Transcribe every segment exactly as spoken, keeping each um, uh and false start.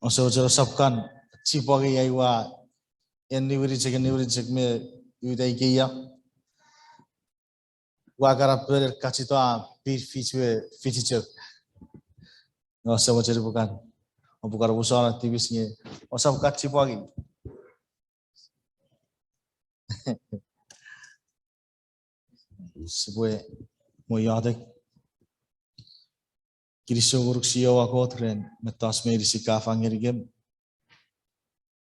Ouse mochen ousap kan chipwangei ai ua eniwini chok, eniwini chok me uta ikeia. Ua kan apel kachito a pin fich we fich chok. Ouse mochen upwe kan, upwe kan omusano tipis nge ousap kan chipwangei. Sipwe mo iotek. Kinisou ngonuk Jiowa Kot ren mettoch meinisin ka fang ngenikem.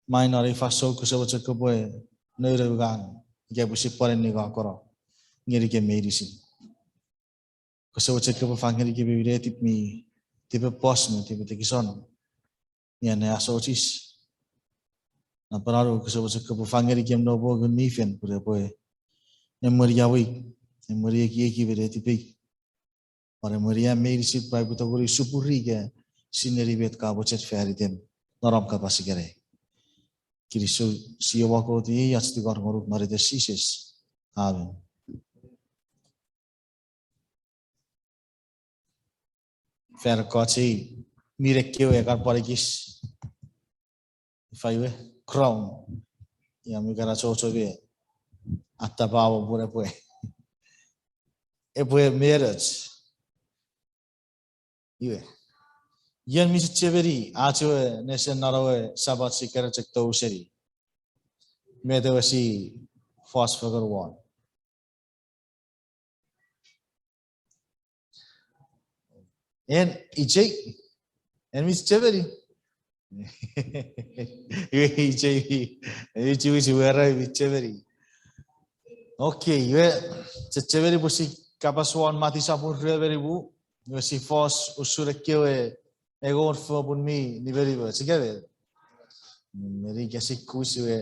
Mai non ei fansoun kose mochen kopwe nounou ngang ika pwisin pwan nikokono ngenikem meinisin. Kose mochen kopwe fang ngenikem ewe netip mi tipepos me tipetekison, mi anneasochis. Napanapan kose mochen kopwe fang ngenikem noum Ngun mi Fel pwe epwe emweni awei, emweni ekieki me netipei. Pwan emweni am meinisin pwe aipwe tongeni supuri ika sinei met ka mochen fan item non om kapas ikenai. Kinisou Jiowa Kot, ei ach tingor ngonuk non iten Jises. Amen. Fan ekkoch ei, mi nekewe kan pwan ekis, ifa we, crown. Ia mi kan achocho me atapa won pun epwe, epwe marriage. Iwe, ien mi chechemeni ach ewe nesen non ewe Sapat si kan chok tou seni, met ewe si fos fengen won? En ichei, en mi chechemeni? Iwe ichei, ichei, iwe ra mi chechemeni. Okay, iwe, chechemeni pwe si kapas won Mati sopun rue me nimu, iwe si fos usun ekkewe engon fopun mi nimenimoch, ika met? Meni ika si kuis iwe,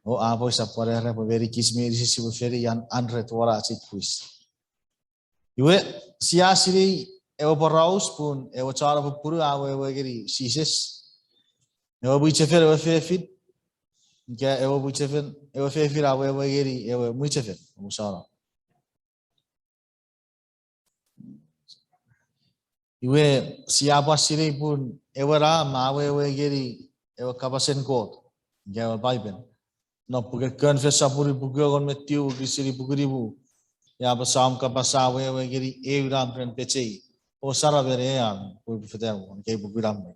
o, a pwe esap pwan era pwe meni kich meinisin sipwe fori an, an ret won ach ei kuis. Iwe, sia sinei ewe poraus pun ewe chon pupunu a wewe ngeni Jises, ewe mwichefen ewe fefin, ika ewe mwichefen ewe fefin a wewe ngeni ewe mwichefen, omusano. Iwe, sia pwan sinei pun ewe Nam a wewe ngeni ewe kapasen Kot, ika ewe Paipen. Non puken Konfes sopun ipuku engon me tiu wokisin ipuku nimu, ia pwe sia kapas a wewe ngeni eu Nam ren pechei, o saramen ei an pwe upwe fetan won, ika ipuku Nam we.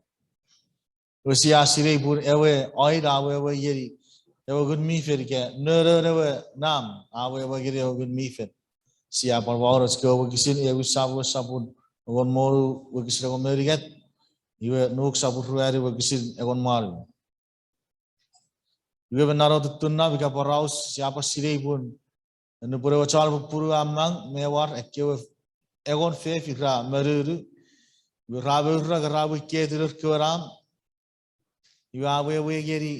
Iwe sia sinei pun ewe oin a wewe ngeni ewe Ngun mi Fel, ika nonon ewe Nam a wewe ngeni ewe Ngun mi Fel. Sia pwan wauroch kewe wokisin, ewe Samuel sopun engon me wonu wokisin engon me unungat, iwe Nuk sopun ruanu wokisin engon me wanu. Iwe me non ewe tuttunap ika poraus sia pwan sinei pun nupwen ewe chon pupunu a mang me war, ekkewe engon fefin ra monunu, iwe ra moura nge ra wiketi nour kewe nam. Iwe a wewe ngeni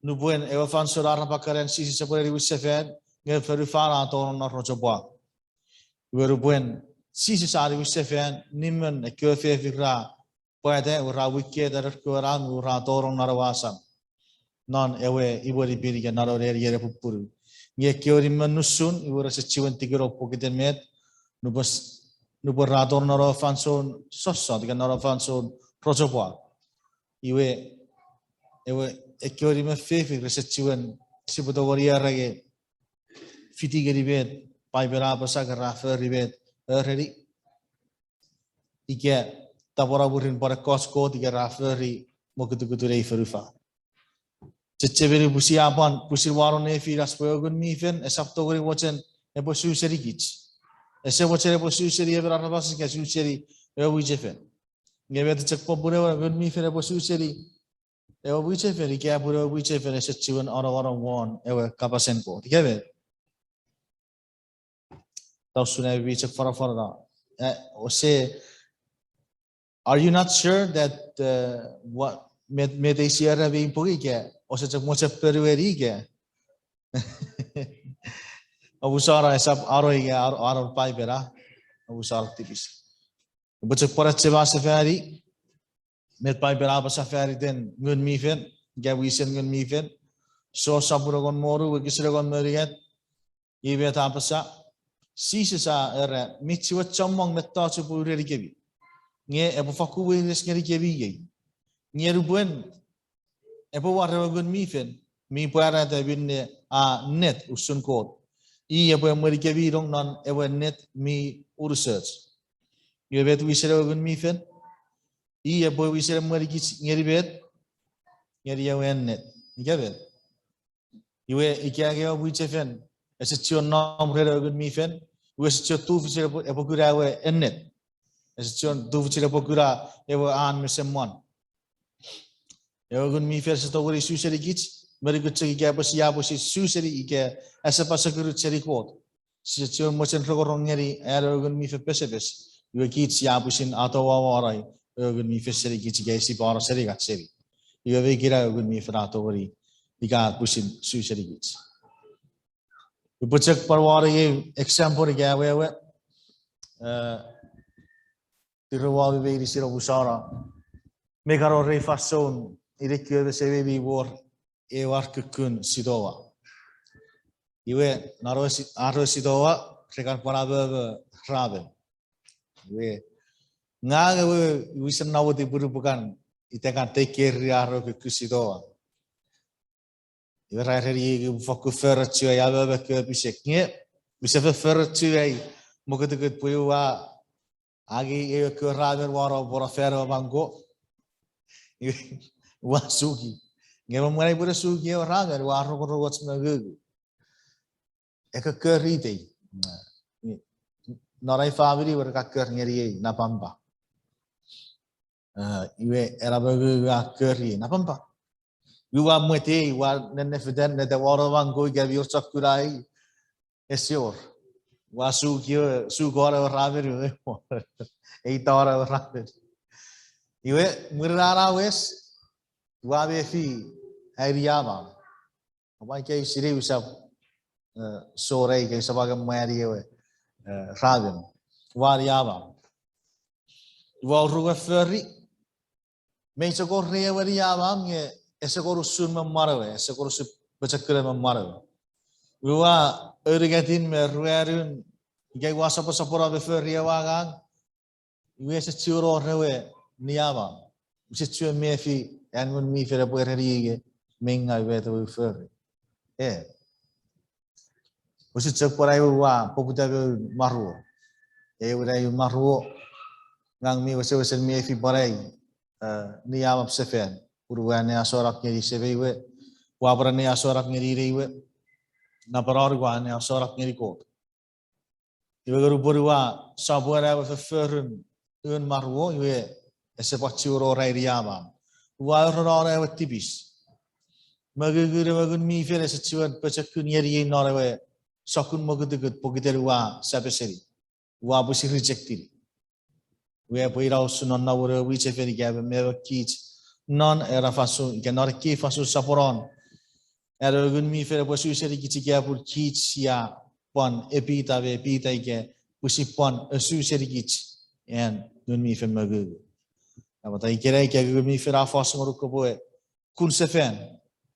nupwen ewe fansoun a arap ngeni Jises epwe niwinsefan, nge fonufan a tonong non rochopwak. Iwe nupwen Jises a niwinsefan, nimmen ekkewe fefin ra pwata, iwe ra wiketa nour kewe nam, iwe ra tonong non ewe asam, non ewe imwen pin ika non ewe nenien pupunu. Nge ekkewe nimmen nusun, iwe rese chiwen tikino pokiten met, nupwen, nupwen ra tonong non ewe fansoun sossot ika non ewe fansoun rochopwak. Iwe, ewe, ekkewe nimmen fefin rese chiwen, sipwe tongeni era nge fiti ngeni met Paipen a apasa, nge ra fori met a ereni, ika tapweno mwirin pwan ekkoch kot ika ra fori mokutukutun ei fonufan. Chechemeni pwe sia pwan pwisin wano nefinach pwe ewe Ngun mi Fel esap tongeni mochen epwe su senikich. Ese mochen epwe su seni emon aramas ika su seni ewe mwichefen. Nge met chok popun ewe Ngun mi Fel epwe su seni ewe mwichefen, ika pun ewe mwichefen ese chiwen anongonong won ewe kapasen Kot, ika met? Tausun ami chok fanafanano, ose, are you not sure that, uh, what, met, met ei sia era mi pung ika, ose chok mochen ponueni ika? Omusano, esap ano ika, ano, ano Paipen a, omusano tipis. Upwe chok pwan achema sefani met Paipen a apasa faniten Ngun mi Fel, ika wisen Ngun mi Fel. Jon sopun engon me wonu wokisin engon me unungat, iwe met a apasa, Jises a era, mi chiwen chommong mettoch upwe urenikemi, nge epwe fakkun weires ngenikemi iei. Nge nupwen epwe war ewe Ngun mi Fel, mi pwarata minne a ennet usun Kot, i epwe emwenikemi nong non ewe ennet mi unusoch. Iwe met wisen ewe Ngun mi Fel? I epwe wisen emwenikich ngeni met? Ngeni ewe ennet. Ika met? Iwe ika nge ewe mwichefen ese chiwen nom ren ewe Ngun mi Fel, iwe ese chiwen tufichin epwe, epwe kuna ewe ennet. Ese chiwen tufichin epwe kuna ewe an me semwen. Ewe Ngun mi Fel ese tongeni su senikich, me nukun chok ika epwe sia pwisin su seni ika ese pasakiru seni Kot. Sise chiwen mochen rongorong ngeni an ewe Ngun mi Fel pesepes, iwe kich sia pwisin atowawanai ewe Ngun mi Fel senikich ika sipwe no seni ika seni. Iwe me ikena ewe Ngun mi Fel a tongeni ika pwisin su senikich. Upwe chok pwan wani eu example ika awewe, eh, tirowawi me inisin omusano. Me kan wor ei fansoun, inekiwe me semei mi wor ew ar kukkun sitowa. Iwe, non ewe si-, ar ewe sitowa, re kan pwan amomo ramen. Iwe, ngang ewe wisen namwot pwe upwe kan, ita kan take care-ni ar ewe kukkun sitowa. Iwe ra ereniei upwe fokkun forochu ai amomo kewe pisek nge, use fen forochu ai mokutukut pwe ua angei ewe kewe ramen ua no pwono fan ewe mango. Iwe, ua suki. Nge me mwen ai upwe ne suki ewe ramen, ua rongorongoch me ngungu. E kokkori itei. Non ai famini we ra kokkor ngeniei napampa. Eh, iwe ena me ngungu a kori napampa. Ua mwetei, ua nennefetan, neta won ewe mango ika mi wor chok kunai, ese wor. Ua suki, suki won ewe ramen, iwe, ei ton ewe ramen. Iwe, mwirin an a wes, ua mefi ai niamam. Ua ikei sinei usap, eh, sorei ika usap ange mwani ewe, eh, ramen. Ua niamam. Ua uruwe fori, mei chok wor ewe niamam nge ese kon usun me mwan ewe, ese kon usun pochokunen me mwan ewe. Ua aunungatin me ruanun, ika ua soposopono me fori ewe angang, iwe ese chiwen wor ewe niamam. Use chiwen mefi an Ngun mi Fel epwe ereniei mei ngau met ewe ua fori. E. Use chok pwan ai ua poputa me maruo. Ewe ai maruo, ngang mi wesewesen mefi pwan ai, eh, niamam sefan. Pun ua anneasonap ngeni semei we, ua pwan anneasonap ngeni inei we, napanapan ua anneasonap ngeni Kot. Iwe nge nupwen ua sopweno ewe fofforun un maruo, iwe ese pwan chiwen wor ai niamam. Ua urono ewe tipis. Mongungun ewe Ngun mi Fel ese chiwen pochokun ngeniei non ewe sokkun mokutukut pokiten ua sapeseni. Ua pwisin rejectini. Iwe epwe ina usun non nonnomun ewe mwichefen ika emon me emon kich non ena fansoun, ika non ekkei fansoun soponon. An ewe Ngun mi Fel epwe su senikich ika pun kich sia pwan epita me epita ika pwisin pwan su senikich an Ngun mi Fel mongungu. Namwot ikenai ika Ngun mi Fel a fos ngonuk kopwe kun sefan,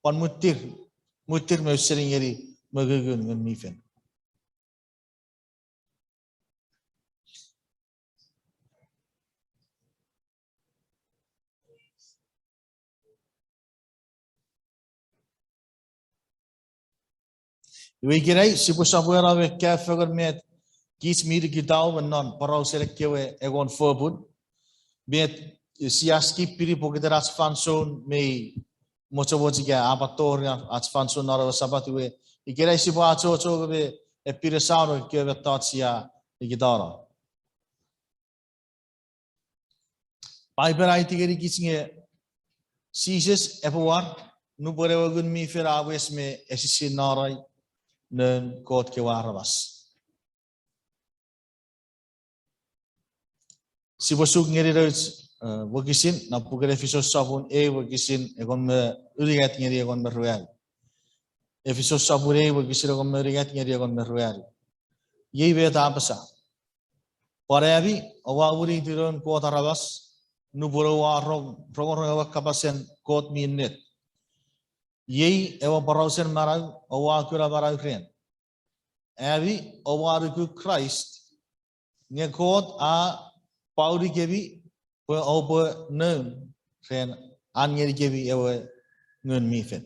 pwan muttir, muttir me ausening ngeni mongungun Ngun mi Fel. Iwe ikenai sipwe sopweno me kaeo fengen met kich mi nikitau me non porausen ekkewe engon fopun. Met sia skipini pokiten ach fansoun mei mochomoch ika a pwan tori ach fansoun non ewe Sapat, iwe ikenai sipwe achocho me epine saun ekkewe mettoch sia nikitano. Paipen a aiti ngenikich nge Jises epwe war nupwen ewe Ngun mi Fel a wes me esissin non ai noun Kot kewe aramas. Sipwe suk ngeni nouch, eh, wokisin non puken Efisos sopun eu wokisin engon me unungat ngeni engon me ruanu. Efisos sopun eu wokisin engon me unungat ngeni engon me ruanu. Iei met a apasa. Pwan ami oua winiti noun Kot aramas nupwen oua rong-, rongorong ewe kapasen Kot mi ennet. Iei ewe porausen manau oua kuna manau ren. Ami oua nuku Kraist, nge Kot a pwaunikemi pwe oupwe noun ren an ngenikemi ewe Ngun mi Fel.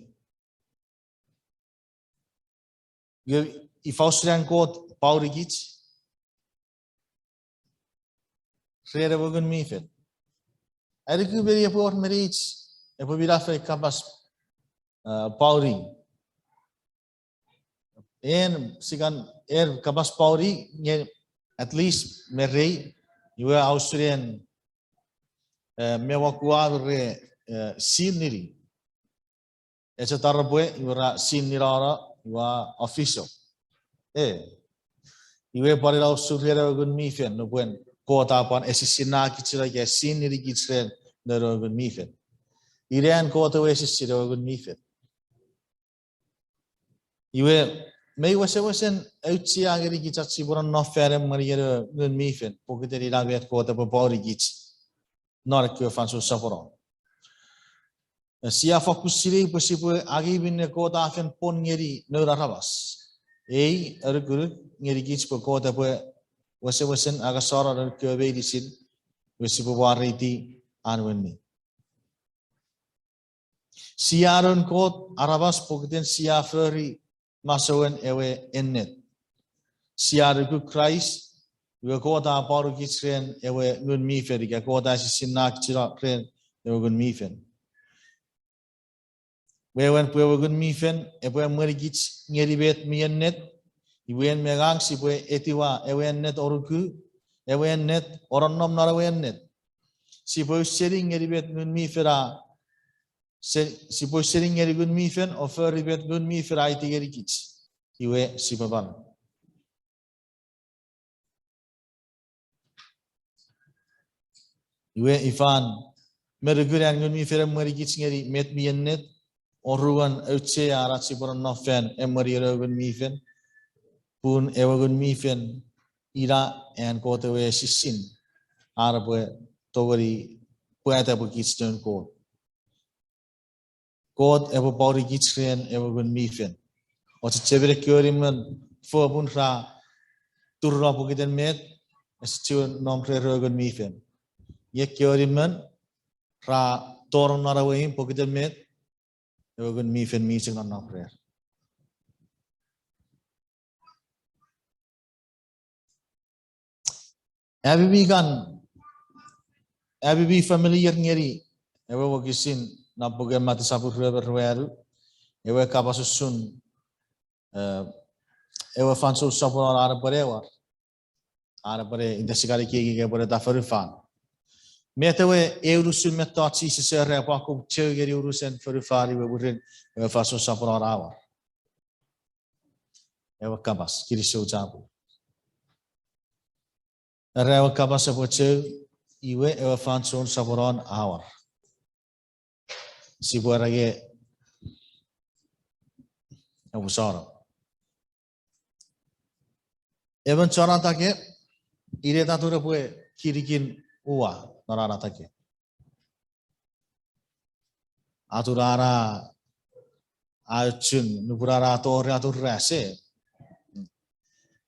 Iwe, ifa usun an Kot power-ikich ren ewe Ngun mi Fel? Ai nuku meni epwe wor meni ach epwe minafo ei kapas, uh, power-i. En sikan, en kapas power-i nge at least me rei, iwe a usun en, eh, me wakuar re, eh, sinini. Echo taropwe, iwe ra sinini nano, iwe a official. E. Iwe pwan ina usun ren ewe Ngun mi Fel, nupwen Kot a pwan esisinnakich ika sininikich ren noun ewe Ngun mi Fel. Ina an Kot ewe esisin, ewe Ngun mi Fel. Iwe, mei wesewesen auchea ngenikich ach sipwe nonnom fan emwenien ewe Ngun mi Fel, pokiten ina met Kot epwe power-ikich non ekkewe fansoun soponon. Sia fokkun sinei pwe sipwe angei minne Kot a fen pwon ngeni noun aramas. Ei anukunuk ngenikich pwe Kot epwe wesewesen angasano noun kewe meinisin, iwe sipwe mwareiti an we ning. Sia noun Kot aramas pokiten sia fori masouen ewe ennet. Sia nuku Kraist, iwe Kot a power-ikich ren ewe Ngun mi Fel, ika Kot a esisinnakich ren ewe Ngun mi Fel. Wewen pwe ewe Ngun mi Fel epwe emwenikich ngeni met mi ennet, iwe en me ngang sipwe etiwa ewe ennet o nuku, ewe ennet o nonnom non ewe ennet. Sipwe ausening ngeni met Ngun mi Fel a, se-, sipwe ausening ngeni Ngun mi Fel o fori met Ngun mi Fel a aiti ngenikich. Iwe sipwe pwan. Iwe ifan me nukun an Ngun mi Fel emwenikich ngeni met mi ennet, oruan auchean ach sipwe nonnom fan emwenien ewe Ngun mi Fel, pun ewe Ngun mi Fel ina an Kot ewe esisin, an epwe tongeni pwata pwe kich noun Kot. Kot epwe power-ikich ren ewe Ngun mi Fel. Oche chemeni ekkewe nimmon fopun ra turunong pokiten met, ese chiwen nom rer ewe Ngun mi Fel. Nge ekkewe nimmon ra tonong non ewe imw pokiten met, ewe Ngun mi Fel mi chok nonnom rer. Ami mi kan, ami mi familiar ngeni ewe wokisin non puken Mati sopun rue me ruanu, ewe kapas usun, eh, ewe fansoun soponon an epwe ne war, an epwe ne, ita sikan ekieki epwe ne ta fonufan. Met ewe, e unusen mettoch Jises era epwe akkom chou ngeni unusen fonufan iwe mwirin ewe fansoun soponon a war. Ewe kapas, kinisou chapur. Era ewe kapas epwe chou, iwe ewe fansoun soponon a war. Sipwe era nge, epwe sono. Emon chon atake, inet atun epwe kinikin ua non an atake. Atun an a, a ochun, nupwen an a tori atun ras, e.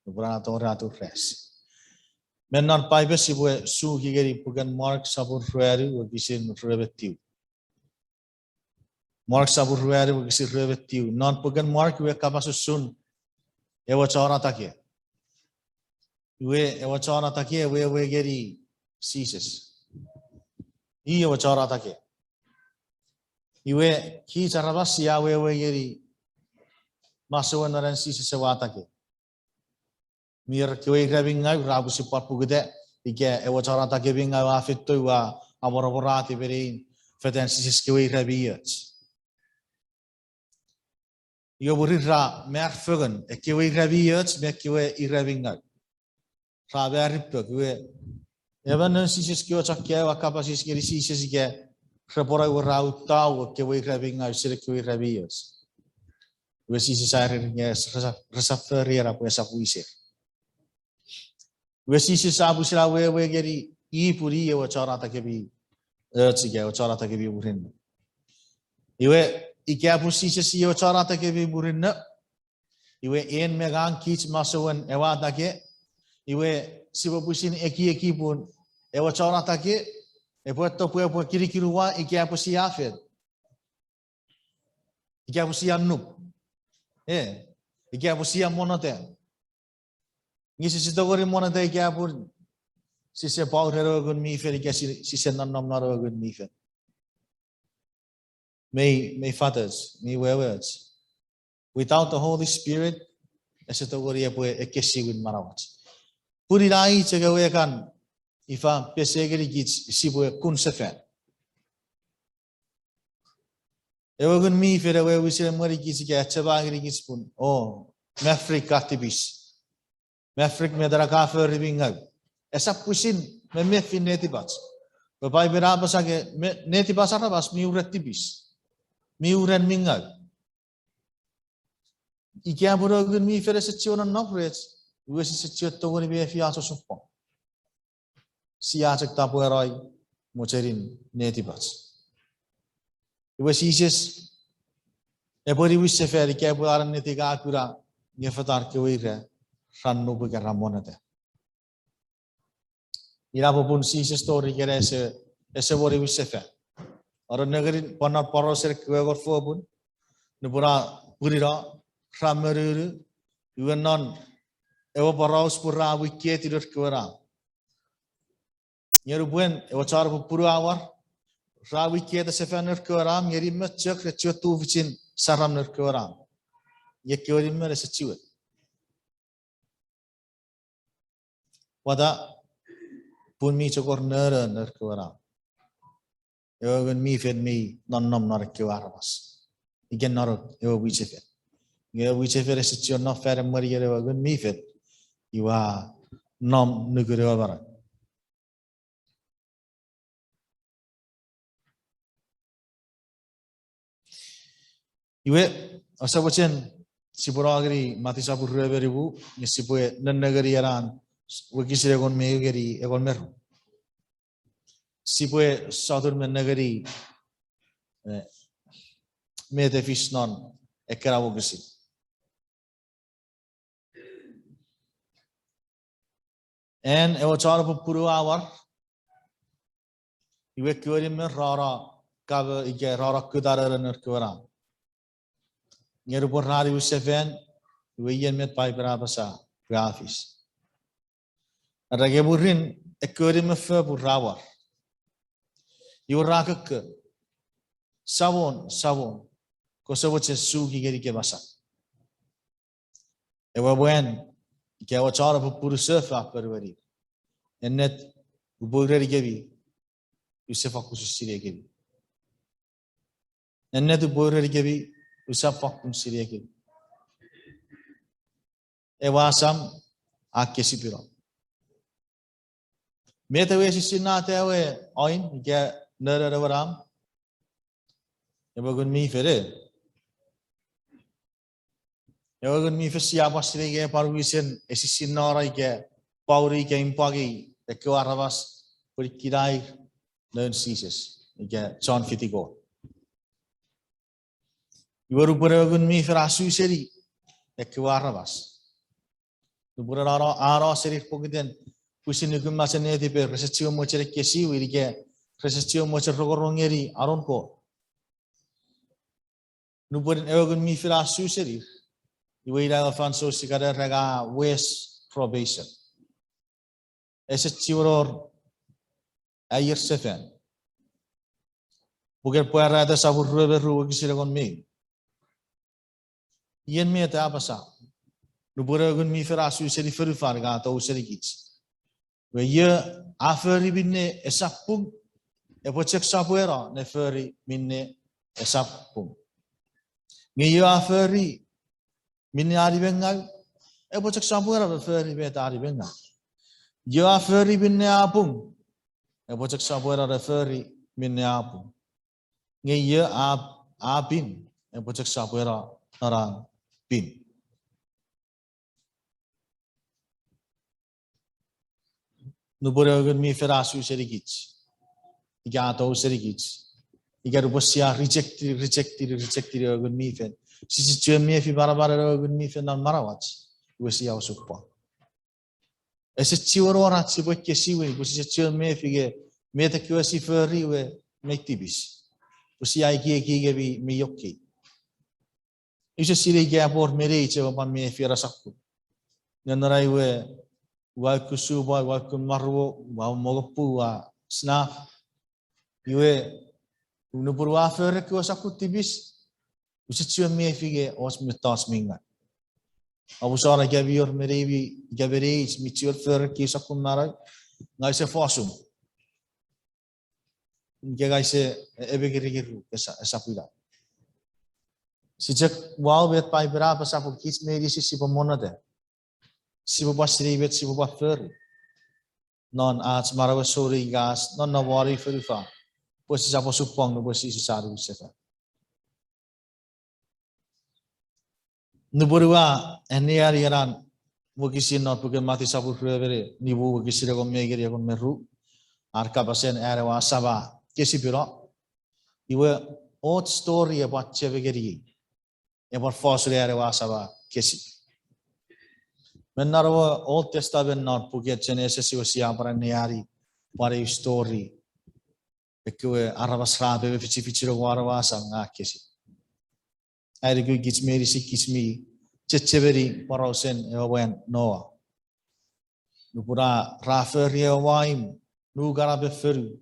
Nupwen an a tori atun ras. Me non Paipen sipwe suki ngeni puken Mark sopun ruanu wokisin rue me tiu. Mark sopun ruanu wokisin rue me tiu. Non puken Mark iwe kapas usun ewe chon atake. Iwe ewe chon atake ewe, ewe ngeni Jises. I ewe chon atake. Iwe kich aramas sia wewe ngeni masouen non an Jises ewe atake. Mi wor ekkewe ira mi ngau ra pwisin pwan pukuta, ika ewe chon atake mi ngau a feito a amworamworata me nein fetan Jises kewe ira mi och. Iwe mwirin ra mar fengen, ekkewe ira mi och me ekkewe ira mi ngau. Ra mar ipok, iwe emon noun Jises kewe chon kaeo a kapas eis ngeni Jises ika repwe ne wor ra uttau ekkewe ira mi ngau seni ekkewe ira mi och. Iwe Jises a ereni nge resap, resap fori ena pwe esap wiser. Iwe Jises a pwisin awewe ngeni i pun i ewe chon atake mi och ika ewe chon atake mi murinno. Iwe ika pun Jises i ewe chon atake mi murinno, iwe en me ngang kich masouen ewe atake, iwe sipwe pwisin ekieki pun ewe chon atake Epwe topwe epwe kinikinuwa ika pwe sia fen, ika pwe sia nup, e, ika pwe sia monota. Nge sise tongeni monota ika pun sise pau ren ewe Ngun mi Fel ika si-, sise nonnom non ewe Ngun mi Fel. Mei, mei fatoch, mei weweoch. Without the Holy Spirit, ese tongeni epwe ekkesiwin manauach. Pun ina i chok ewe kan ifa pese ngenikich sipwe kun sefan. Ewe Ngun mi Fel ewe wisen emwenikich ika achema ngenikich pun, o, maverick ka tipis. Maverick met ena ka fori mi ngau. Esap pwisin me memefin netipach. Pwe Paipen a apasa nge me-, netipach aramas mi uren tipis. Mi uren mi ngau. Ika pun ewe Ngun mi Fel ese chiwen nonnom rech, iwe sise chiwen tongeni mefi ach osupwang. Sia chok tapwenoi mochenin netipach. Iwe Jises epwe niwin sefan ika epwe an ennetin a kuna nge fetan kewe ira ra nup ika ra monota. Ina popun Jises tori ikenai ese, ese wor niwin sefan. Are nengeni pwan non porausen ekkewe engon fopun, nupwen a pwinino, ra monunu, iwe non ewe poraus pwe ra wiketi nour kewe nam. Nge nupwen ewe chon pupunu a war, ra wiketa sefan nour kewe nam, nge nimmon chok re chiwen tufichin saram nour kewe nam. Nge ekkewe nimmon ese chiwen. Pwata? Pun mi chok wor nonon nour kewe nam. Ewe Ngun mi Fel mi nonnom non ekkewe aramas. Ika non ewe mwichefen. Nge ewe mwichefen ese chiwen nom fan emwenien ewe Ngun mi Fel. Iwe a nom nukun ewe manau. Iwe, asa mochen sipwe no ngeni Matiu sopun rue me nimu, nge sipwe nennengeni ena wokisin engon me eu ngeni engon me ru. Sipwe sotun me nengeni, e, met e fis non ekkena wokisin. An ewe chon pupunu a war, iwe ekkewe nimmon ra no kamo ika ra no kutta nonon nour kewe nam. Nge nupwen ra niwin sefan, iwe ien met Paipen a apasa pwe a fis. Are nge mwirin ekkewe nimmon fopun ra war. Iwe ra kokko, Samon, Samon, kose mochen suki ngenikem asan. Ewe mwan, ika ewe chon pupunu sefan a ponueni, ennet, upwe urenikemi, use fakkun sinei kemi. Ennet upwe urenikemi, usap fakkun sinei kemi. Ewe asam a kesipwino. Met ewe esisinnata ewe oin ika nonon ewe nam? Ewe Ngun mi Fel, e. Ewe Ngun mi Fel sia pwan sinei ika pwan wisen esisinnano ika pauni ika impwangi ekkewe aramas pwe ikinair noun Jises ika chon fiti Kot. Iwe nupwen ewe Ngun mi Fel a su seni ekkewe aramas, nupwen a no, a no senir pokiten pwisin nukun mesen netiper, rese chiwen mochen ekkesiwin ika rese chiwen mochen rongorong ngeni anon Kot. Nupwen ewe Ngun mi Fel a su senir, iwe ina ewe fansoun sia kan era nge a wes probation. Ese chiwen wor aier sefan. Puken Pwarata sopun rue me ru wokisin engon me eu. Ien met a apasa, nupwen ewe Ngun mi Fel a su seni fonufan nge a tou senikich, iwe io a fori minne esap pung, epwe chok sopweno ne fori minne esap pung. Nge io a fori minne a nimengau, epwe chok sopweno ne fori met a nimengau. Io a fori minne a pung, epwe chok sopweno ne fori minne a pung. Nge io a, a pin, epwe chok sopweno non an pin. Nupwen ewe Ngun mi Fel a su senikich, ika a tou senikich, ika nupwen sia reject, reject, reject ewe Ngun mi Fel, sise chiwen mefi manamanen ewe Ngun mi Fel non manauach, iwe sia osupwang. Ese chiwen wor ach sipwe ekkesiwin pwe sise chiwen mefi nge Met ekkewe si fori we mei tipis. Pwe sia ekieki ika mi, mi okkei. Use sinei ika epwe wor me neich ewe pwan mefi ena sokkun. Nge non ai we, ua ukkun supa, ua ukkun maruo, ua mongopu, ua snaf. Iwe, nupwen ua fori ekkewe sokkun tipis, use chiwen mefi ika och mettoch mi ngaw. Omusano ika mi wor me neimi, ika me neich mi chiwen fori ekkei sokkun manau, ngang use fosun. Ika ngang use, e, emekirikiru, esa, esap ina. Sia chok wau met Paipen a apasa pwe kich meinisin sipwe monnota. Sipwe pwan sinei met sipwe pwan fori non ach manauen souneng ika ach nonnom won ei fonufan, pwe sisap osupwang nupwen Jises a niwinsefan. Nupwen ua anneani ena wokisin non puken Mati sopun rue me nimu, wokisin engon me ngeni engon me ru, ar kapasen an ewe asam a kesipino. Iwe, och story epwe achema ngeniei, epwe fosun an ewe asam a kesip. Me non ewe Old Testament non puken Genesis iwe sia pwan anneani pwan eu story, ekkewe aramas ra pwe fichifichinong won ewe asam nge a kesip. Ai nuku kich meinisin kich mi chechemeni porausen ewe mwan Noa. Nupwen ra fori ewe waimw, nukana me fonu.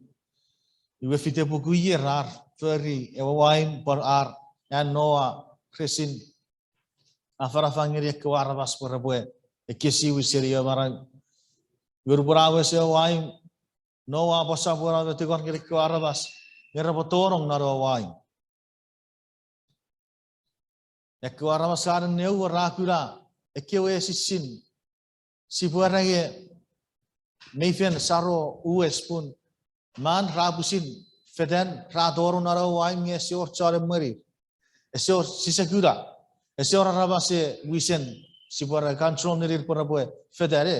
Iwe fite puku ier ar fori ewe waimw pwe ar, an Noa, resin afanafan ngeni ekkewe aramas pwe repwe ekkesiwin seni ewe manau. Iwe nupwen a wes ewe waimw, Noa a pwan sopweno me tingor ngeni ekkewe aramas nge repwe tonong non ewe waimw. Ekkewe aramas ra nennewe ra kuna ekkewe esisin, sipwe era nge mei fen saro uwes pun man ra pwisin fetan, ra tonong non ewe waimw nge ese wor chon emwenir. Ese wor, sise kuna, ese wor aramas e wisen, sipwe era, control ngenir pwe repwe fetan e.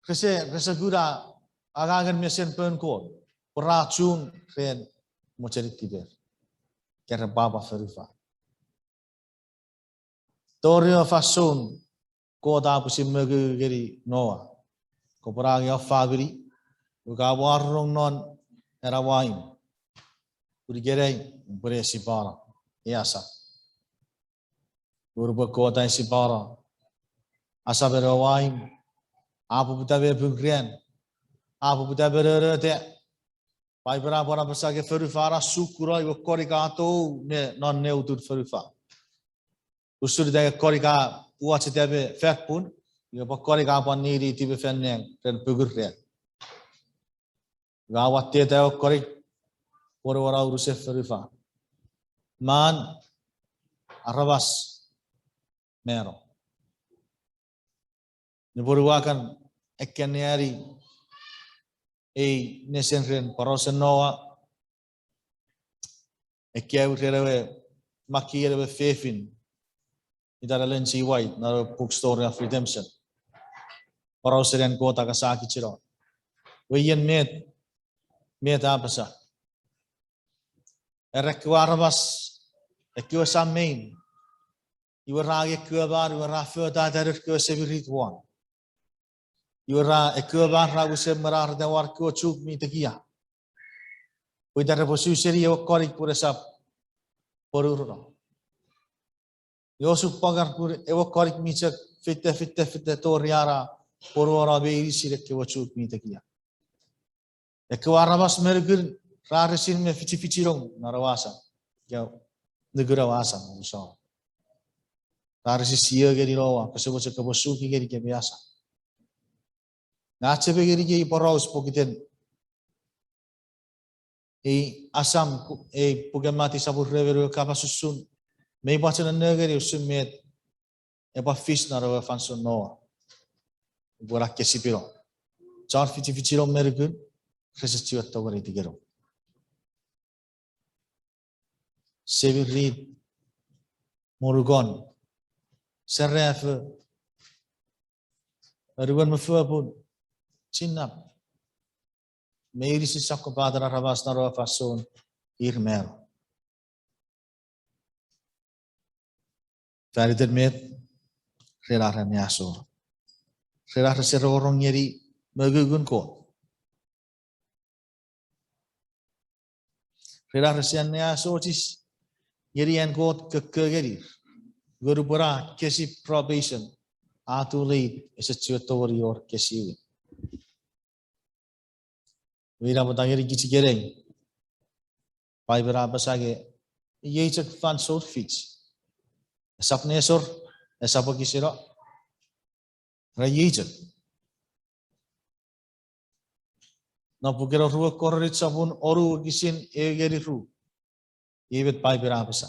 Rese, rese kuna angangen mesen poun Kot, pwe ra chun ren mochenin tiper, ika ren pwapwan fonufan. Tori ewe fansoun Kot a pwisin moku ngeni Noa, kopwe angei om famini, ika mwo rong non ena waimw. Pun ikenai, upwene sipano ei asam. Pun nupwen Kot a sipano asamen ewe waimw, a poputa me pung ran, a poputa me nonota. Paipen a pwan apasa nge fonufan a sukuno iwe konik a tou me non neutun fonufan. Usun ita nge konik a uwacheta me fan pun, iwe pwan konik a pwan niniti me fan nang ren pungun ran. Nge a watteta ewe konik, pwonuono unusen fonufan. Man, aramas, mano. Nupwen ua kan ekkanneani ei nesen ren porausen Noa, ekkewe ren ewe makkei ewe fefin, itan Ellen G. White, non ewe Book Story of Redemption. Porausen an Kot a kasakichino. Iwe ien met, met a apasa. Era ekkewe aramas, ekkewe sam me in, iwe ra angei ekkewe man, iwe ra fotata ekkewe semirit won. Iwe ra ekkewe man ra wisen mwenareta won ekkewe chuk mi tekia, pwe ita repwe su seni ewe konik pwe resap pwonuono. Iwe osupwangan pun ewe konik mi chok fite, fite, fite tori a na pwonuono meinisin ekkewe chuk mi tekia. Ekkewe aramas me nukun ra resin me fichifichinong non ewe asam. Ika nukun ewe asam, omusano. Ra resin sio ngeni Noa, kose mochen kopwe suki ngenikemi asam. Nge a achema ngeniei poraus pokiten ei asam, ei puken Mati sopun rue me nimu, kapas usun, mei pachenong ngeni usun met epwe fis non ewe fansoun Noa. Upwe ra kesipino. Chon fichifichinong me nukun, rese chiwen tongeni tikenong. Semirit, monukon, serafo, anuon me fopun, chinnap, meinisin sokkopaten aramas non ewe fansoun ir mano. Fan iten met, ren ar anneasor. Ren ar rese rongorong ngeni mongungun Kot. Ren ar ese anneasochis ngeni an Kot kokko ngenir, nge nupwen a kesi probation, a too late, ese chiwen tongeni wor kesiwin. Iwe ina pwata ngenikich ikenai, Paipen a apasa nge iei chok fansoun fich. Esap nesor, esap ekisino, ra iei chok. Non puken oruen Korint sopun wonu wokisin ew ngeni ru, iei met Paipen a apasa.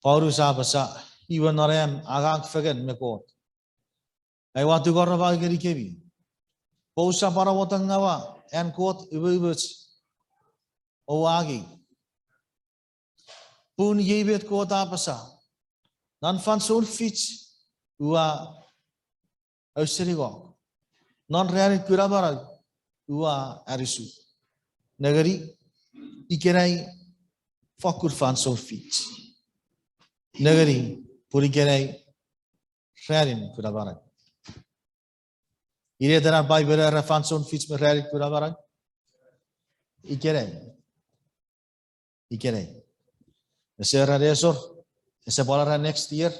Paulus a apasa, iwe non am angang fengen me Kot, ai ua tungor pwe ngenikemi pwe ousap anamwotangawa an Kot umoumoch oua angei. Pun iei met Kot a apasa, non fansoun fich ua ausening won, non ranin kunamanau ua anisuk. Nengeni, ikenai fokkun fansoun fich. Nengeni, pun ikenai ranin kunamanau. Inet ena Paipen a era fansoun fich me ranin kunamanau? Ikenai. Ikenai. Ese era nesor, ese pwan era next year,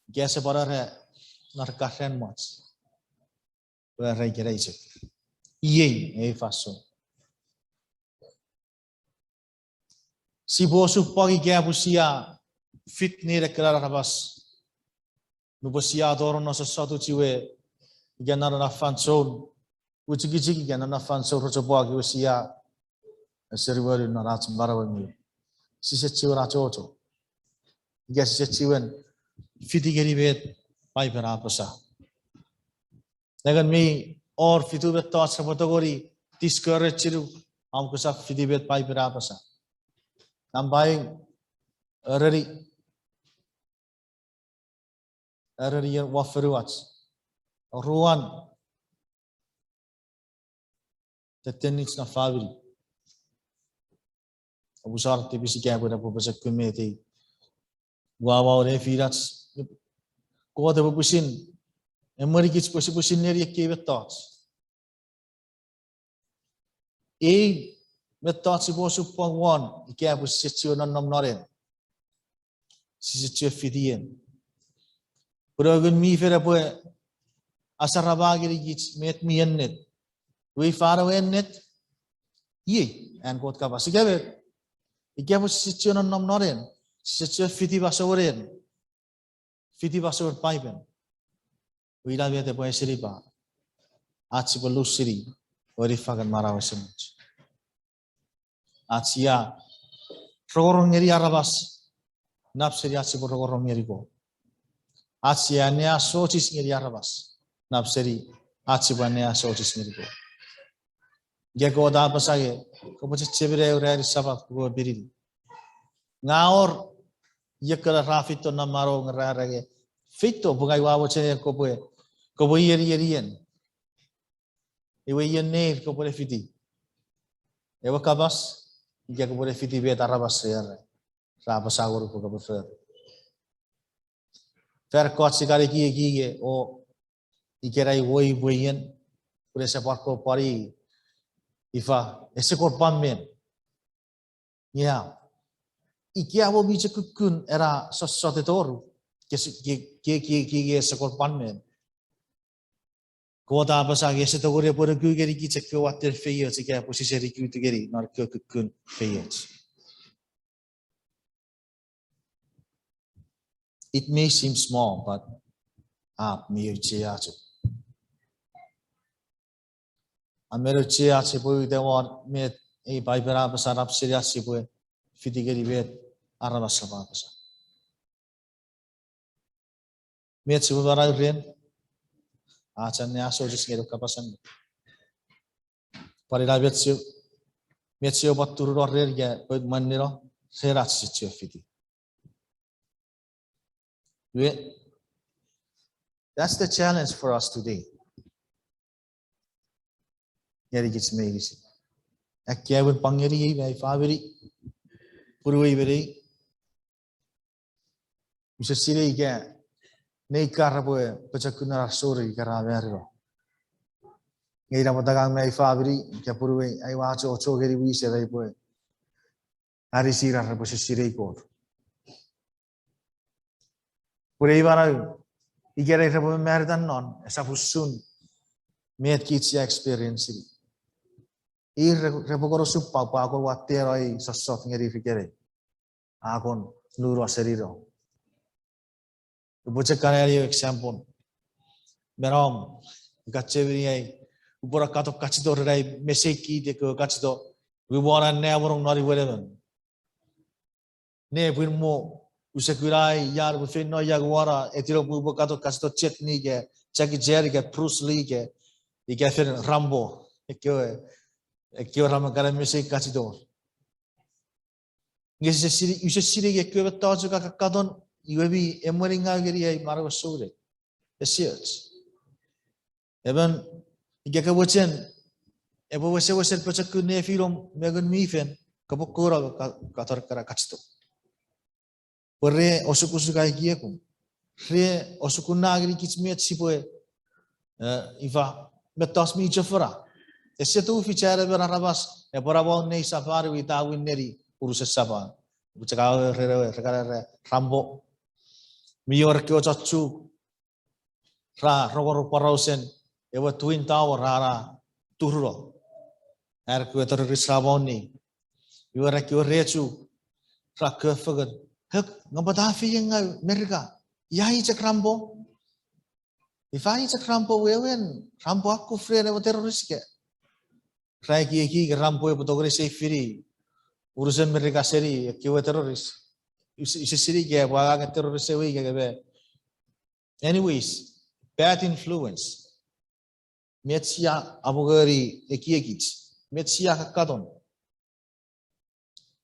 ika ese pwan era non ekkan ran mwach. Pwe era ikenai chok. Iei ei fansoun. Sipwe osupwang ika pwe sia fit nein ekkena aramas. Nupwen sia tonong non sossotuch iwe, ika non ena fansoun wichikichik, ika non ena fansoun rochopwak iwe sia eseriwonu non ach manauengu. Sise chiwen achocho. Ika sise chiwen fiti ngeni met Paipen a apasa. Nengeni mi wor fitu mettoch repwe tongeni discourage-inuk om kosap fiti met Paipen a apasa. Nampa ew, ereni, ereni ien won fonuach, oruan, tettenich non famini. Oupwe sor tipis ika pwe epwe pochokun met ei wawa nefinach. Kot epwe pwisin emwenikich pwe sipwe sinei ekkei mettoch. Ei mettoch sipwe osupwang won ika pwe sise chiwen nonnom non en, sise chiwen fiti en. Pun ewe Ngun mi Fel epwe asarama ngenikich met mi ennet. Iwe ifa ewe ennet? Iei an Kot kapas. Ika met, ika pwe sise chiwen nonnom non en, sise chiwen fiti masouen en, fiti masouen Paipen, iwe ina met epwe esenipa ach sipwe lusini ewe niffangen manau esemuch. Ach sia rongorong ngeni aramas nap seni ach sipwe rongorong ngeni Kot. Ach sia anneasochis ngeni aramas nap seni ach sipwe anneasochis ngeni Kot. Nge Kot a apasa nge, kopwe chechemeni ewe ranin Sapat pwe kopwe pinini. Nge a wor ekkena ra feito non manauom nge ra era nge, feito pwe ngang ua mochen kopwe, kopwe ieni, ieni ien. Iwe ien neir kopwe ne fiti? Ewe kapas, ika kopwe ne fiti met aramas ra era, ra apasa ngonuk pwe kopwe fori? Fan ekkoch sia kan ekieki nge, o, ikenai woi pwe ien, pun ese pwan kon pwan i, ifa, ese kon pwan men. Nge a, ika mo mi chok kukkun ena sossot e toru, ke, ke, ke, ke, ke ese kon pwan men. Kot a apasa nge ese tongeni epwe nuku ngenikich ekkewe watten feioch ika pwe sise nuku ngeni non ekkewe kukkun feioch. It may seem small, but a mi auchea chok. A mi auchea chok pwe ita won met ei Paipen a apasa nap seni ach sipwe fiti ngeni met aramas ra apasa. Met sipwe manau ren, ach anneasochis ngeni ewe kapas allim. Pwan ina met si, met sipwe pwan turunong ren ika pwe mwanino ren ach sise chiwen fiti. Iwe, that's the challenge for us today. Ngenikich meinisin. Akkaewin pwan ngeniei me ai famini, punuwei me nei. Use sinei ika nei ka repwe pochokun non ar sori ika ra marino. Nge ina pwata ngang me ai famini, ika punuei, aua achocho ngeni wisei pwe anisir ar repwe sisinei Kot. Pwe ei manau, ikenai repwe mamarita non, esap usun met kich sia experience-ini. Ir re-, repwe kon osupwang pwe a kon watteno ei sossot ngenir ikenai. A kon nuno seni no. Upwe chok kan ani example. Me nom, ika chemeni ai, upwe ra kato kachito ren ai mesei kit ekkewe kachito, wi won an namonong non imwen emon. Nepwin mo, use kuna ai ian upwe feino ia won a etino pwe upwe kato kachito Jet Li ika Jackie Chan ika Bruce Lee ika, ika fen Rambo, ekkewe, ekkewe ra men kan mesei kachito. Nge use sinei, use sinei ekkewe mettoch ka kakkaton, iwe mi emweningau ngeni ai manauen souneng. Esioch. Emon, ika ke mochen, epwe wesewesen pochokun nefinom me Ngun mi Fel, kopwe kouno ka-, katon ekkana kachito. Pwe re osukosuka ekiekum. Re osukuna ngenikich met sipwe, eh, ifa, mettoch mi chofona. Ese tufich an emon aramas epwe namot nei sefan iwe ita win neni unusen sefan. Pwe chok awe ren ewe, re kan era Rambo. Mi wor ekkewe chon Chuuk ra rongorong porausen ewe Twin Tower ra, ra turuno. Ar kewe terrorist ra moni. Iwe ar kewe re Chuuk ra kewe fengen. Hek, nge pwata feiengau Merika? Ia i chok Rambo? Ifa i chok Rambo wewen, Rambo a kuf ren ewe terrorist ika? Ra ekieki ika Rambo epwe tongeni seifini unusen Merika seni ekkewe terrorist. Use, use sinei ika epwe angangen terrorist ewe ika keme. Anyways, bad influence. Met sia apwungeni ekiekich. Met sia kakkaton.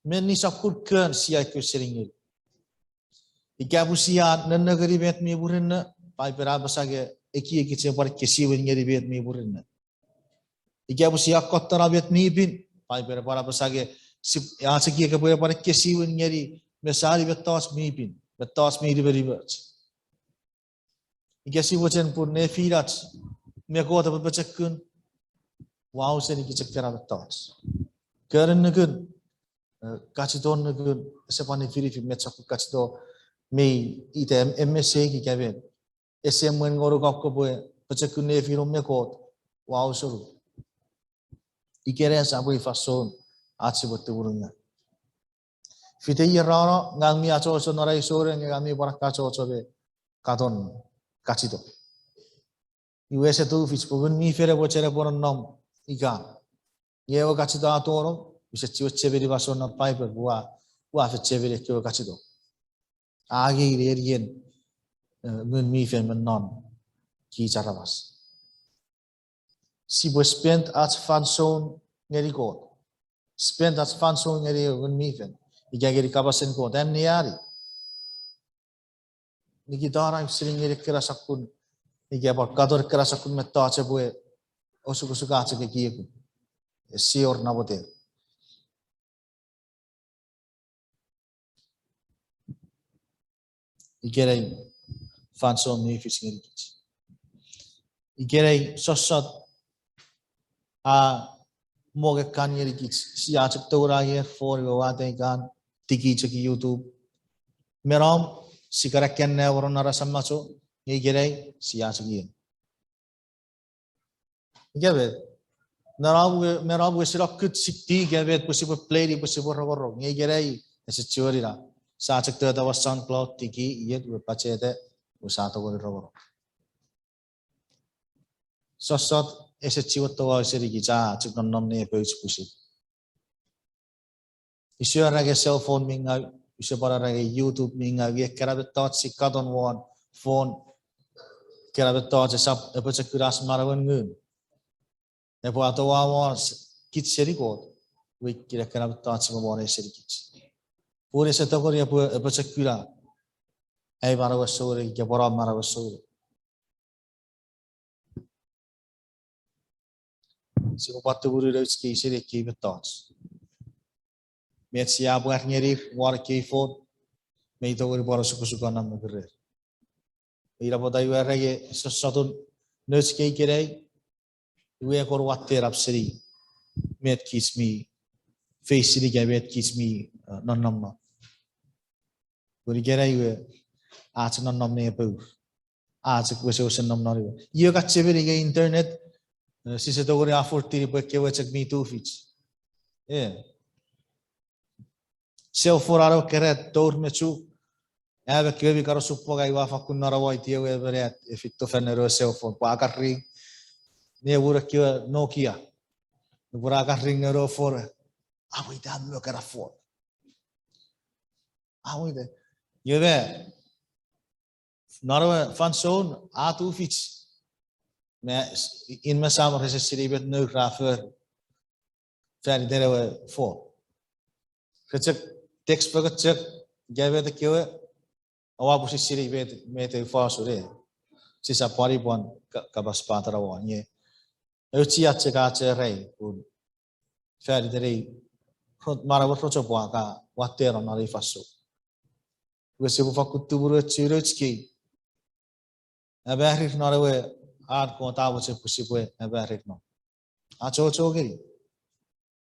Menni sokkun kon sia ekkewe seningeni. Ika pwe sia nennengeni met mi murinno, Paipen a apasa nge ekiekich epwe pwan ekkesiwin ngeni met mi murinno. Ika pwe sia kottona met mi pin, Paipen a pwan apasa nge sip-, ach ekiek epwe pwan ekkesiwin ngeni me sani mettoch mi pin, mettoch mi nimenimoch. Ika sia mochen pun nefinach me Kot epwe pochokun, ua ausening chok ekkena mettoch. Kon nukun, eh, kachiton nukun, ese pwan nifinifin met sokkun kachito mi ita em-, emesek ika met. Ese mwen ngonuk kopwe pochokun nefinom me Kot, ua ausening. Ikenai esap pwe fansoun ach sipwe tumunungaw. Fite ier ra no, ngang mi achocho non ai souneng, nge ngang mi pwan achocho me katon kachito. Iwe ese tufich pwe Ngun mi Fel epwe mochen epwe nonnom ika. Nge ewe kachito a tonong, use chiwen chemeni fansoun non Paipen, ua, ua fen chemeni ekkewe kachito. Angei nenien, eh, Ngun mi Fel me non kich aramas. Sipwe spend ach fansoun ngeni Kot. Spend ach fansoun ngeni Ngun mi Fel. Ika ngeni kapasen Kot, anneani. Nikitano ausening ngeni ekkena sokkun, ika pwan katon ekkena sokkun mettoch epwe osukosuka chok ekiekum. Ese wor namoten. Ikenai fansoun mi fich ngenikich. Ikenai sossot a mongo kan ngenikich, sia chok toura nge phone iwe watte kan, tiki chok YouTube. Me nom, sia kan akkanne woron aramas macho, nge ikenai sia chok ien. Ika met, me nom we, me nom we sinok kut siti ika met pwe sipwe play-ni pwe sipwe rongorong. Nge ikenai, ese chiwen ina. Sia chok tota ewe SoundCloud, tiki, iet, we pacheta, we sia tongeni rongorong. Sossot ese chiwen toau senikich, a chok nonnom ne pouch pwisin. Use wor ena ekkei cell phone mi ngaw, use pwan wor ena ekkei YouTube mi ngaw, nge ekkena mettoch sia katon won phone, ekkena mettoch esap apochokuna ach manauen ngun. Epwe atoua won kich seni Kot, iwe ekkena mettoch sipwe won senikich. Pun ese tongeni epwe apochokuna ai manauen souneng, ika pwan om manauen souneng. Sipwe pwan tumunu nouch kei seni ekkei mettoch. Met sia pwar ngenir won ekkei phone, mei tongeni pwan osukosuka non mokurer. Ina pwata iwe ren ekkei sossotun nouch kei ikenai, Iwe a kon watte nap seni met kich mi face-ini ika met kich mi, uh, nonnom non. Pun ikenai iwe ach nonnom ne epwe ur. Ach chok wesewesen nom non iwe. Io ka chemeni ika internet, eh, sise tongeni afford-ini pwe ekkewe chok mi tufich. Eh. Cell phone a no keran tour me chuk. Am ekkewe mi kan osupwang ai ua fakkun nonnom aiti ewe emon at e feito fan nenewe cell phone. Pwe a kan ring. Ne wor ekkewe Nokia. Nupwen a kan ring nenewe phone. Aweite am mo kena phone. Aweite. Iwe me non ewe fansoun a tufich. Me in me sam rese sinei met nour ra fori fan iten ewe phone. Re chok text fengen chok, ika met ekkewe, oua pwisin sinei met, met ew fansoun e. Sisap pwan, pwan ka-, kapas patan won, nge. Auchean chok ach erai, pun fan iten ei, rot-, manauen rochopwak a watteno non ei fansoun. Iwe sipwe fakkun tumunu ach nouch kei. Amarir non ewe an Kot a mochen pwe sipwe amarir non. Achocho ngeni.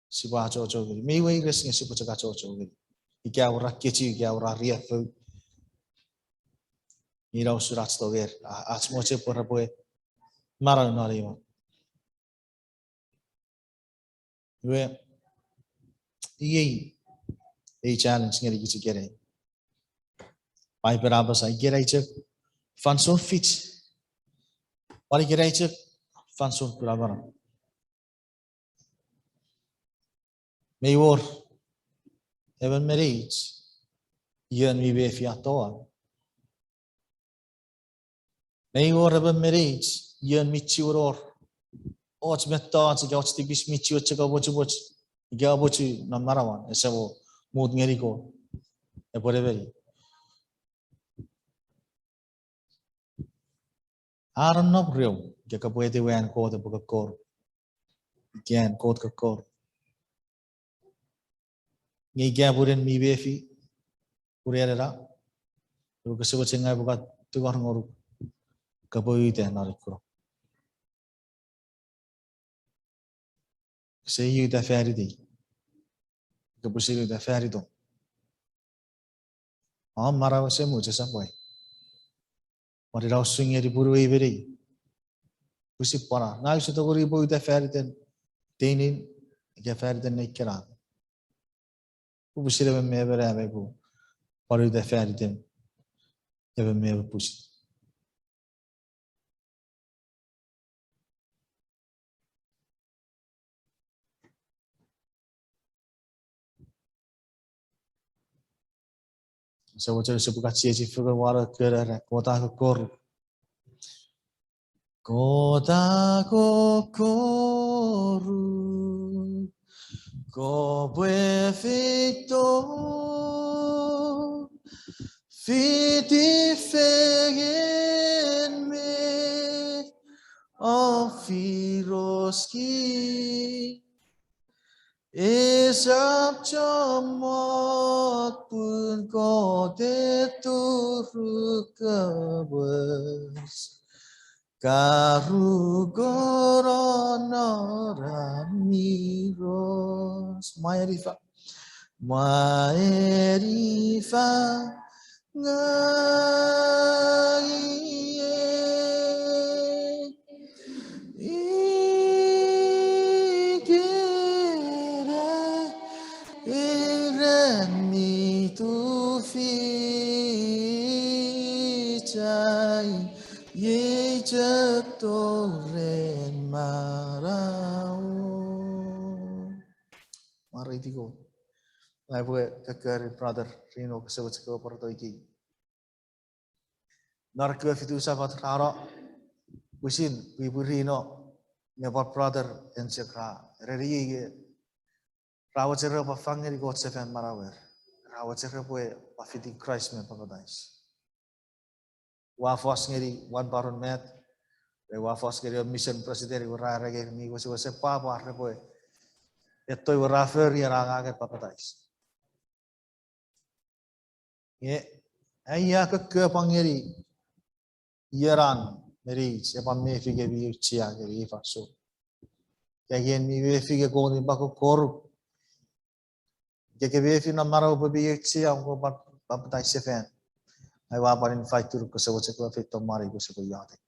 Sipwe achocho ngeni. Mei weires nge sipwe chok achocho ngeni. Ika wor ar kechiw, ika wor ar riaffou. Ina usun ach tonger. A-, ach mochen pwe repwe manau non imw. Iwe, iei ei challenge ngenikich ikenai. Paipen a apasa ikenai chok fansoun fich. Pwan ikenai chok fansoun kuna manau. Mei wor emon me neich ion mi mefi a toau. Mei wor emon me neich ion mi chiwen wor och mettoch ika och tipis mi chiwen chok amochumoch ika amochu non manauan, ese mo mut ngeni Kot epwe nemeni. A nonnom reom ika kopwe etiwa an Kot epwe kokkor, ika an Kot kokkor. Nge ika pwe en mi mefi, pun en ena, epwe kose mochen ngang upwe kan tungor ngonuk, kopwe uta non ei kunok. Kose uta fan itei. Kopwe pwisin uta fan itom. Om manau esemuch esap wai. Pwan ina usun ngeni punuwei me nei. Pwisin pwan a, ngang use tongeni upwe uta fan iten teinin, ika fan iten nei keran. Upwe pwisin emon me emon am epwe pwan uta fan iten emon me emon pwisin. Ese mochen sipwe kan chiechi fengen won ewe kon era, Kot a kokkoruk. Kot a kokkoruk, kopwe feito fiti fengen me afiroski. Esap chommong pun Kot e turuk kapas. Karukono nora miros. Mwaenifa. Mwaenifa. Ngang iei ikenai, ira mi tufich ai, iei chok tori manau. Mwareiti Kot. Ngang upwe kokkori brother Rino kose mochen kopwe pwarata ikei. Non ekkewe fitu Sapat ra no, pwisin pwipwi Rino me pwan brother Enchek ra ereni iei, ra mochen repwe pwan fang ngeni Kot sefan manauer. Ra mochen repwe pwan fiti Kraist me papatais. Ua fos ngeni wan paron met, me ua fos ngeni ewe mission president, iwe ra ereni mi wesewesen pwapwa repwe etto iwe ra fori ena angangen papatais. Nge, aia kokko pwan ngeni ieran me neich, epwe mefi kemi auchea ngeni ei fansoun. Ika en mi mefi nge Kot mi pwan kokkoruk. Ika ke mefi non manauom pwe mi auchea om kopwe pwan papatais sefan. Ai ua pwan invite-uk kose mochen kopwe feito moni kose kopwe iotek.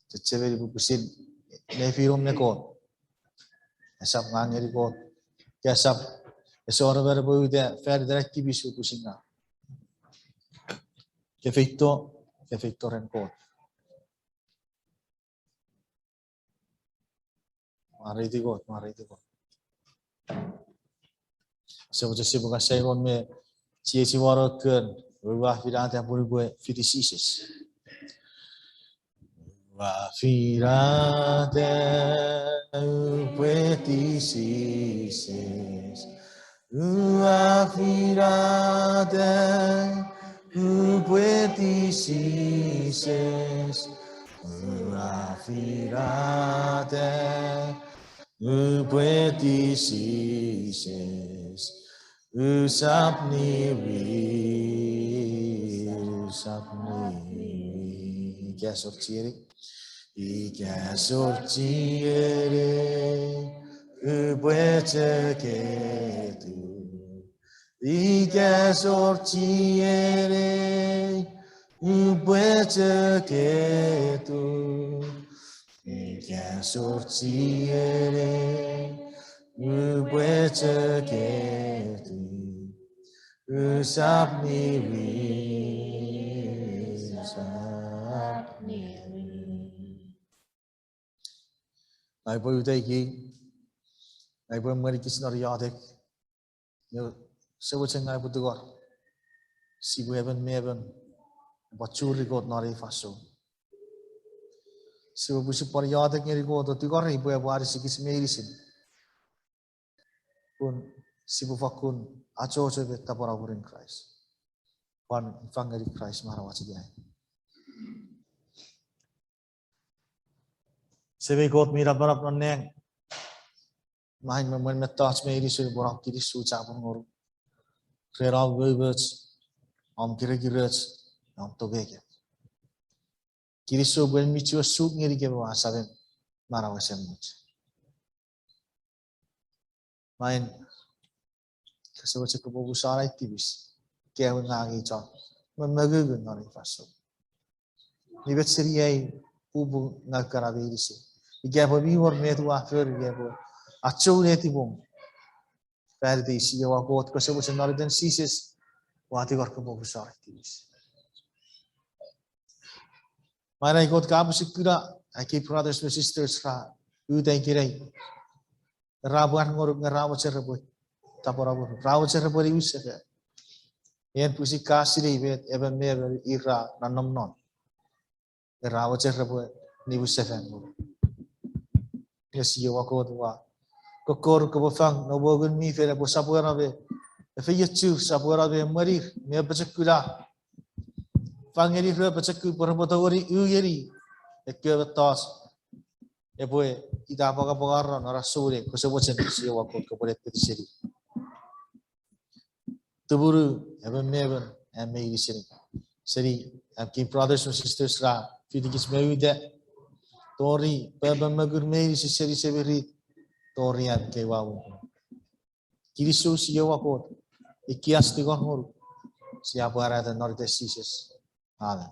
Chechemeni pwe pwisin nefinom me Kot. Esap ngang ngeni Kot. Ika esap, ese wor emon epwe uta fan iten ai tipis pwe pwisin ngang. Ke feito, ke feito ren Kot. Mwareiti Kot, mwareiti Kot. Ese mochen sipwe kan sai ngon me chiechi won ewe kon, Ua finata pun upwe fiti Jises. Ua finata upwe fiti Jises. Ua finata upwe fiti Jises. Ua finata upwe fiti Jises. Usap niwin, usap niwin. Ika ese wor chienei. Ika ese wor chienei, upwe chok etu. Ika ese wor chienei, upwe chok etu. Ika ese wor chienei, upwe chok etu. Usap niwin, usap niwin. Ngang upwe uta ikei, ngang upwe emwenikich non iotek. Nge ese mochen ngang upwe tingor, sipwe emon me emon epwe churi Kot non ei fansoun. Sipwe pwisin pwan iotek ngeni Kot o tingorei pwe epwe anisikich meinisin. Pun sipwe fakkun achocho me tapweno mwirin Kraist. Pwan fang ngeni Kraist manauach ikenai. Semei Kot mi napanap non nang, main me mwen mettoch meinisin, pwe om kinisou chapur ngonuk ren om umoumoch, om kirekiroch, om tongeiken. Kinisou pwe mi chuen suk ngenikem ewe asamen manau esemuch. Main, kose mochen kopwe omusano ai tipis, ika ewe ngang ei chon me mongungun non ei fansoun. Ni met seni ai upwe ngang kana meinisin. Ika pwe mi wor met ua fori, ika pwe achou netipom. Fan itei Jiowa Kot, kose mochen non iten Jises, ua tingor kopwe omusano ai tipis. Main ai Kot kapas ua kuna, ai kei brothers me sisters ra uta ikenai. Ra pwar ngonuk nge ra mochen repwe tapweno mwirum, ra mochen repwe niwin sefan. En pwisin ka sinei met emon me emon ira ra nom non. Nge ra mochen repwe niwin sefan ngonuk. Nge Jiowa Kot, ua kokkoruk kopwe fang noum Ngun mi Fel epwe sopweno me efeiochur, sopweno me emwenir me apochokuna. Fang ngenir ewe pochokun pwe repwe tongeni u ngeni ekkewe mettoch epwe ita apwangapwangano non ar souneng, kose mochen Jiowa Kot kopwe netipeseni. Tumunu emon me emon am meinisin, seni am kei brothers and sisters ra fitikich me uta, tori pwe emon me ngun meinisin seni semirit, tori am kei wawo. Kinisou Jiowa Kot, ikkei ach tingor ngonuk, sia pwarata non iten Jises. Amen.